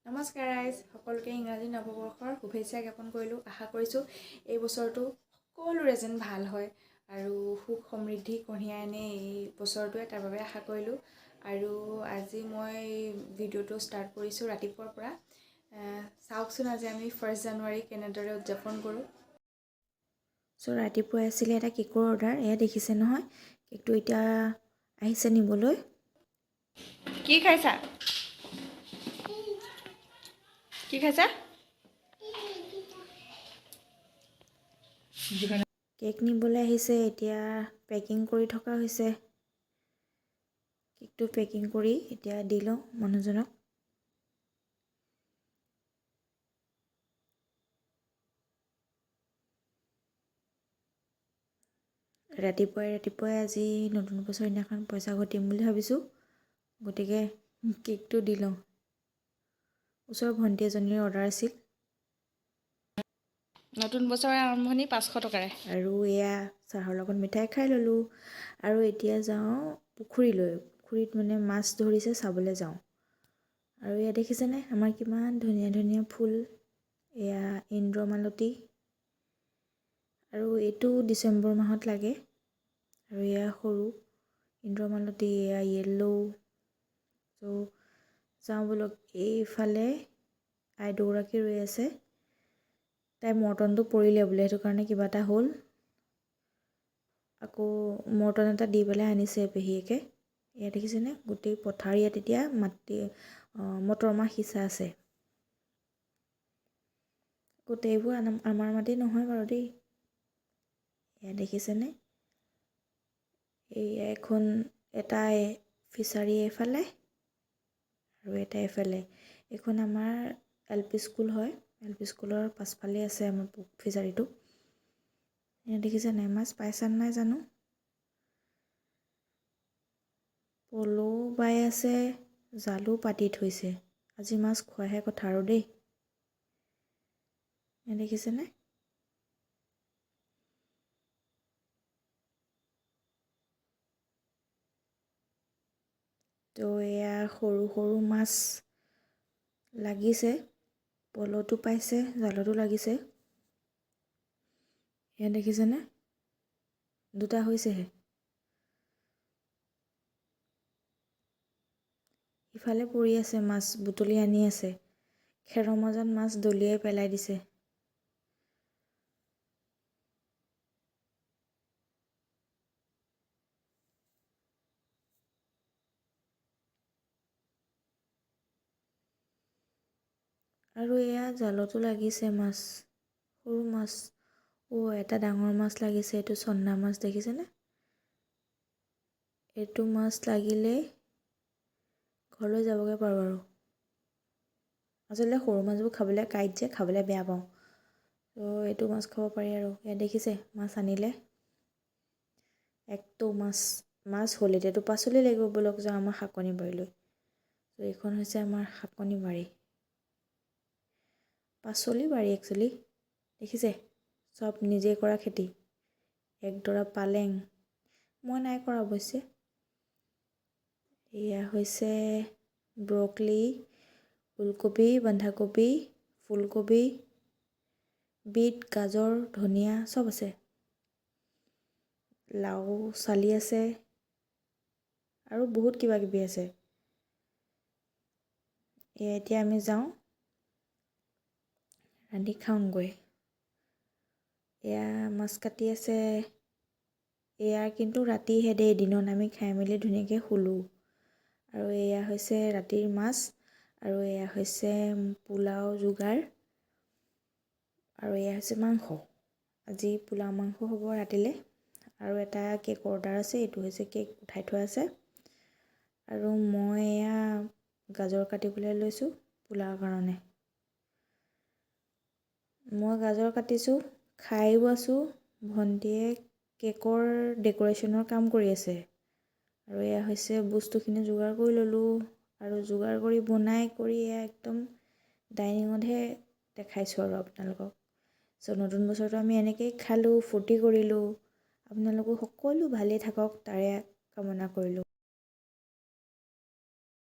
নমস্কাৰ ৰাইজ, সকলোকে ইংৰাজী নৱবৰ্ষৰ শুভেচ্ছা জ্ঞাপন কৰিলোঁ। আশা কৰিছোঁ এই বছৰটো সকলোৰে যেন ভাল হয় আৰু সুখ সমৃদ্ধি কঢ়িয়াই আনে এই বছৰটোৱে, তাৰ বাবে আশা কৰিলোঁ। আৰু আজি মই ভিডিঅ'টো ষ্টাৰ্ট কৰিছোঁ ৰাতিপুৱাৰ পৰা। চাওকচোন আজি আমি 1 জানুৱাৰী কেনেদৰে উদযাপন কৰোঁ। চ' ৰাতিপুৱাই আছিলে এটা কেকৰ অৰ্ডাৰ। এয়া দেখিছে নহয়, কেকটো এতিয়া আহিছে নিবলৈ। কি খাইছা? কি খাইছা? কেক নিবলৈ আহিছে, এতিয়া পেকিং কৰি থকা হৈছে। কেকটো পেকিং কৰি এতিয়া দি লওঁ মানুহজনক। ৰাতিপুৱাই ৰাতিপুৱাই আজি নতুন বছৰ দিনাখন পইচা ঘটিম বুলি ভাবিছোঁ, গতিকে কেকটো দি লওঁ। ওচৰৰ ভণ্টি এজনীৰ অৰ্ডাৰ আছিল। নতুন বছৰৰ আৰম্ভণি 500 টকাৰে। আৰু এয়া চাহৰ লগত মিঠাই খাই ল'লোঁ। আৰু এতিয়া যাওঁ পুখুৰীলৈ। পুখুৰীত মানে মাছ ধৰিছে, চাবলৈ যাওঁ। আৰু এয়া দেখিছেনে আমাৰ কিমান ধুনীয়া ধুনীয়া ফুল। এয়া ইন্দ্ৰমালতী, আৰু এইটো ডিচেম্বৰ মাহত লাগে। আৰু এয়া সৰু ইন্দ্ৰমালতী, এয়া য়েল্ল'। ত' যাওঁ ব'লক। এইফালে আই দুগৰাকী ৰৈ আছে। তাই মৰ্টনটো পৰিলে বোলে, সেইটো কাৰণে কিবা এটা হ'ল। আকৌ মৰ্টন এটা দি পেলাই আনিছে পেহীয়েকে। এয়া দেখিছেনে গোটেই পথাৰ। ইয়াত এতিয়া মাটি মটৰ মাহ সিঁচা আছে। গোটেইবোৰ আমাৰ মাটি নহয় বাৰু দেই। এয়া দেখিছেনে, এই এখন এটা ফিচাৰী এইফালে আৰু এটা এইফালে। এইখন আমাৰ এল পি স্কুল হয়। এল পি স্কুলৰ পাছফালে আছে আমাৰ ফিচাৰীটো। এয়া দেখিছে নাই, মাছ পাইছা নাই জানো। পলও বাই আছে, জালো পাতি থৈছে। আজি মাছ খোৱাহে কথা আৰু দেই। এয়া দেখিছেনে। তো এয়া সৰু সৰু মাছ লাগিছে, পলতো পাইছে, জালতো লাগিছে। এয়া দেখিছেনে, দুটা হৈছেহে। ইফালে পৰি আছে মাছ, বুটলি আনি আছে। খেৰৰ মাজত মাছ দলিয়াই পেলাই দিছে। আৰু এয়া জালতো লাগিছে মাছ, সৰু মাছ। অ' এটা ডাঙৰ মাছ লাগিছে, এইটো চন্দা মাছ দেখিছেনে। এইটো মাছ লাগিলে ঘৰলৈ যাবগৈ পাৰোঁ আৰু। আচলতে সৰু মাছবোৰ খাবলৈ কাঁইট যে, খাবলৈ বেয়া পাওঁ। ত' এইটো মাছ খাব পাৰি আৰু। ইয়াত দেখিছে মাছ আনিলে, একটো মাছ মাছ হ'ল। এতিয়াতো পাচলি লাগিব, ব'লক যাওঁ আমাৰ শাকনি বাৰীলৈ। ত' এইখন হৈছে আমাৰ শাকনি বাৰী, পাচলি বাৰী একচুৱেলি। দেখিছে চব নিজে কৰা খেতি। একডৰা পালেং, মই নাই কৰা অৱশ্যে। এয়া হৈছে ব্ৰকলি, ওলকবি, বন্ধাকবি, ফুলকবি, বিট, গাজৰ, ধনিয়া চব আছে। লাও চালি আছে আৰু বহুত কিবা কিবি আছে। এয়া এতিয়া আমি যাওঁ ৰান্ধি খাওঁগৈ। এয়া মাছ কাটি আছে। এয়া কিন্তু ৰাতিহে দেই, দিনত আমি খাই মেলি ধুনীয়াকৈ শুলোঁ। আৰু এয়া হৈছে ৰাতিৰ মাছ, আৰু এয়া হৈছে পোলাও যোগাৰ, আৰু এয়া হৈছে মাংস। আজি পোলাও মাংস হ'ব ৰাতিলৈ। আৰু এটা কেক অৰ্ডাৰ আছে, এইটো হৈছে কেক উঠাই থোৱা আছে। আৰু মই এয়া গাজৰ কাটিবলৈ লৈছোঁ পোলাওৰ কাৰণে। মই গাজৰ কাটিছোঁ, খায়ো আছোঁ। ভণ্টিয়ে কেকৰ ডেক'ৰেশ্যনৰ কাম কৰি আছে। আৰু এয়া হৈছে বস্তুখিনি যোগাৰ কৰি ল'লোঁ। আৰু যোগাৰ কৰি বনাই কৰি এয়া একদম ডাইনিঙতহে দেখাইছোঁ আৰু আপোনালোকক। চ' নতুন বছৰটো আমি এনেকেই খালোঁ, ফূৰ্তি কৰিলোঁ। আপোনালোকো সকলো ভালেই থাকক তাৰে কামনা কৰিলোঁ।